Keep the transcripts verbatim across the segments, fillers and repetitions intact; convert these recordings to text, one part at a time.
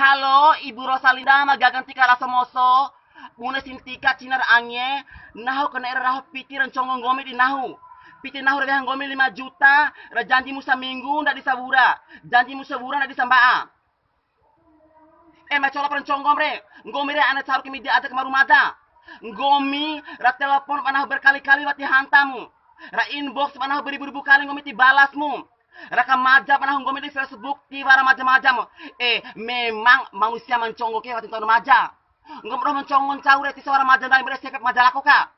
Halo, Ibu Rosalinda, ma gaga ntika rasa moso, bune si ntika cina ra angi e, nahu ka ne'e ra raho piti ra nconggo nggomi di nahu. Piti nahu ra weha nggomi lima juta, ra janjimu saminggu, ndadi sawura. Janjimu sawura, ndadi samba'a. E, ma cola pa ra nconggom re, nggomi re ana caru kami di aja ka maru mada. Nggomi ra telepon ba nahu berkali-kali wati hantamu. Ra inbox ba nahu beribu-ribu kali nggomi ti balasmu. Ra kamaja ba nahu nggomi di Facebook ti wara maja-majamu. E, memang manusia ma nconggo ke wati ntau maja. Nggomi doho ma nconggo ncau re ti sawara maja ndai re sepe maja lako ka.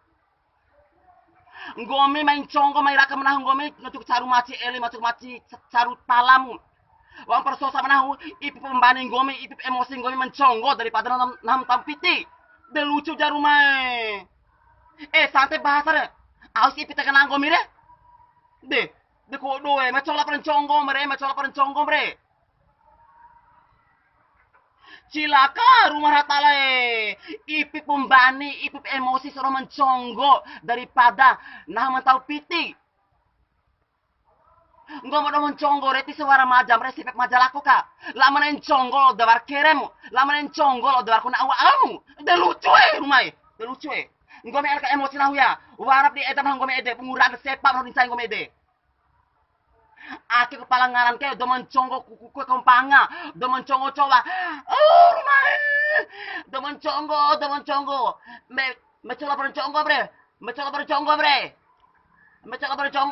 Nggomi mai nconggo mai raka ma nahu nggomi nuntu caru maci eli, maci caru talamu. Wa'u mpara sosa ma nahu, ipi pa mbani nggomi, ipi pa emosi nggomi ma nconggo daripada nahu, nahu ma ntau piti. De lucu ja Ruma e. E, sante bahasa re. Au si ipi ta kena nggomi re. De, de kodo e, ma cola pa ra nconggom re, ma cola pa ra nconggom re. Cilaka Ruma ra Ta'ala e. Ipi pa mbani, ipi pa emosi soro ma nconggo daripada nahu ma ntau piti. Nggomi doho ma nconggo re ti sawara majam re sepe maja lako ka. Lao ma ne'e nconggo lao da wara keremu, lao ma ne'e nconggo lao da wara kone au-amu. De lucu e Ruma e, de lucu e. Nggomi aka emosi nahu ya. Wara pa di eda nahu nggomi ede, pungura de sepa nahu di ncai nggomi ede. Ake kepala ngaran ke, dou ma nconggo kuku kue kompanga, dou ma nconggo cowa. Oh, Ruma e. Dou ma nconggo, dou ma nconggo. Me, ma cola pa ra nconggom re. Ma cola pa ra nconggom re. Ma cola pa ra nconggom.